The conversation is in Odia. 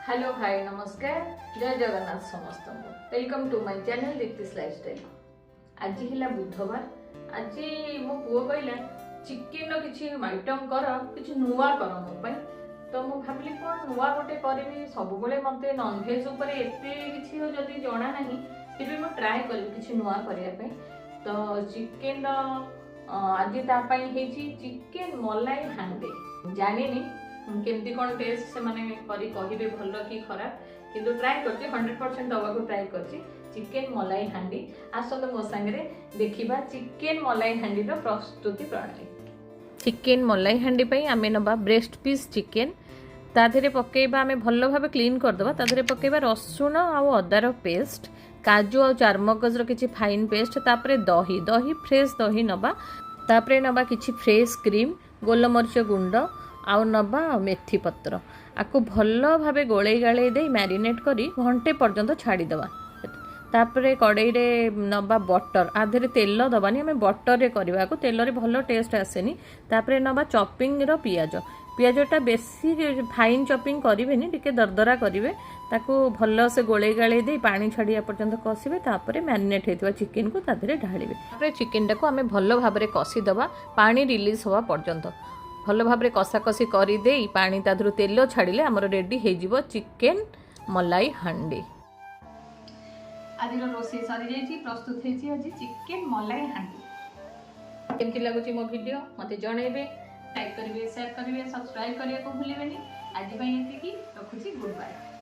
ହ୍ୟାଲୋ, ହାଇ, ନମସ୍କାର, ଜୟ ଜଗନ୍ନାଥ ସମସ୍ତଙ୍କୁ। Welcome to my channel Dipti's Lifestyle। ଆଜି ହେଲା ବୁଧବାର। ଆଜି ମୋ ପୁଅ କହିଲା, ଚିକେନର କିଛି ଆଇଟମ୍ କର, କିଛି ନୂଆ କର ମୋ ପାଇଁ। ତ ମୁଁ ଭାବିଲି, କ'ଣ ନୂଆ ଗୋଟେ କରିବି? ସବୁବେଳେ ମୋତେ ନନଭେଜ୍ ଉପରେ ଏତେ କିଛି ଯଦି ଜଣା ନାହିଁ, ତେବେ ମୁଁ ଟ୍ରାଏ କରିବି କିଛି ନୂଆ କରିବା ପାଇଁ। ତ ଚିକେନର ଆଜି ତା ପାଇଁ ହେଇଛି ଚିକେନ ମଲାଇ ହାଣ୍ଡି। ଜାଣିନି କେମିତି କ'ଣ ଟେଷ୍ଟ, ସେମାନେ କରି କହିବେ ଭଲ କି ଖରାପ, କିନ୍ତୁ ଟ୍ରାଏ କରିଛି, 100% ଦେବାକୁ ଟ୍ରାଏ କରିଛି ଚିକେନ ମଲାଇ ହାଣ୍ଡି। ଆସନ୍ତୁ, ମୋ ସାଙ୍ଗରେ ଦେଖିବା ଚିକେନ ମଲାଇ ହାଣ୍ଡିର ପ୍ରସ୍ତୁତି ପ୍ରଣାଳୀ। ଚିକେନ ମଲାଇ ହାଣ୍ଡି ପାଇଁ ଆମେ ନେବା ବ୍ରେଷ୍ଟ ପିସ୍ ଚିକେନ। ତା ଦେହରେ ପକେଇବା, ଆମେ ଭଲ ଭାବେ କ୍ଲିନ୍ କରିଦେବା। ତା ଦେହରେ ପକେଇବା ରସୁଣ ଆଉ ଅଦାର ପେଷ୍ଟ, କାଜୁ ଆଉ ଚାରମଗଜର କିଛି ଫାଇନ୍ ପେଷ୍ଟ, ତାପରେ ଦହି, ଦହି ଫ୍ରେଶ୍ ଦହି ନେବା। ତାପରେ ନେବା କିଛି ଫ୍ରେଶ୍ କ୍ରିମ୍, ଗୋଲମରିଚ ଗୁଣ୍ଡ ଆଉ ନେବା ମେଥି ପତ୍ର। ଆକୁ ଭଲ ଭାବେ ଗୋଳେଇ ଗାଳେଇ ଦେଇ ମ୍ୟାରିନେଟ୍ କରି ଘଣ୍ଟେ ପର୍ଯ୍ୟନ୍ତ ଛାଡ଼ିଦେବା। ତାପରେ କଡ଼େଇରେ ନେବା ବଟର। ଆ ଦେହରେ ତେଲ ଦେବାନି, ଆମେ ବଟରରେ କରିବାକୁ, ତେଲରେ ଭଲ ଟେଷ୍ଟ ଆସେନି। ତାପରେ ନେବା ଚପିଂର ପିଆଜ। ପିଆଜଟା ବେଶୀ ଫାଇନ୍ ଚପିଂ କରିବେନି, ଟିକେ ଦରଦରା କରିବେ। ତାକୁ ଭଲସେ ଗୋଳେଇ ଗାଳେଇ ଦେଇ ପାଣି ଛାଡ଼ିବା ପର୍ଯ୍ୟନ୍ତ କଷିବେ। ତାପରେ ମ୍ୟାରିନେଟ୍ ହେଇଥିବା ଚିକେନକୁ ତା ଦେହରେ ଢାଳିବେ। ତାପରେ ଚିକେନଟାକୁ ଆମେ ଭଲ ଭାବରେ କଷିଦେବା ପାଣି ରିଲିଜ୍ ହେବା ପର୍ଯ୍ୟନ୍ତ। ଭଲ ଭାବରେ କଷାକଷି କରିଦେଇ ପାଣି ତା ଦେହରୁ ତେଲ ଛାଡ଼ିଲେ ଆମର ରେଡ଼ି ହେଇଯିବ ଚିକେନ ମଲାଇ ହାଣ୍ଡି। ଆଜିର ରୋଷେଇ ସରିଯାଇଛି। ପ୍ରସ୍ତୁତ ହେଇଛି ଆଜି ଚିକେନ ମଲାଇ ହାଣ୍ଡି। କେମିତି ଲାଗୁଛି ମୋ ଭିଡ଼ିଓ, ମୋତେ ଜଣେଇବେ। ଲାଇକ୍ କରିବେ, ସେୟାର କରିବେ, ସବସ୍କ୍ରାଇବ୍ କରିବାକୁ ଭୁଲିବେନି। ଆଜି ପାଇଁ ଏତିକି ରଖୁଛି। Good bye.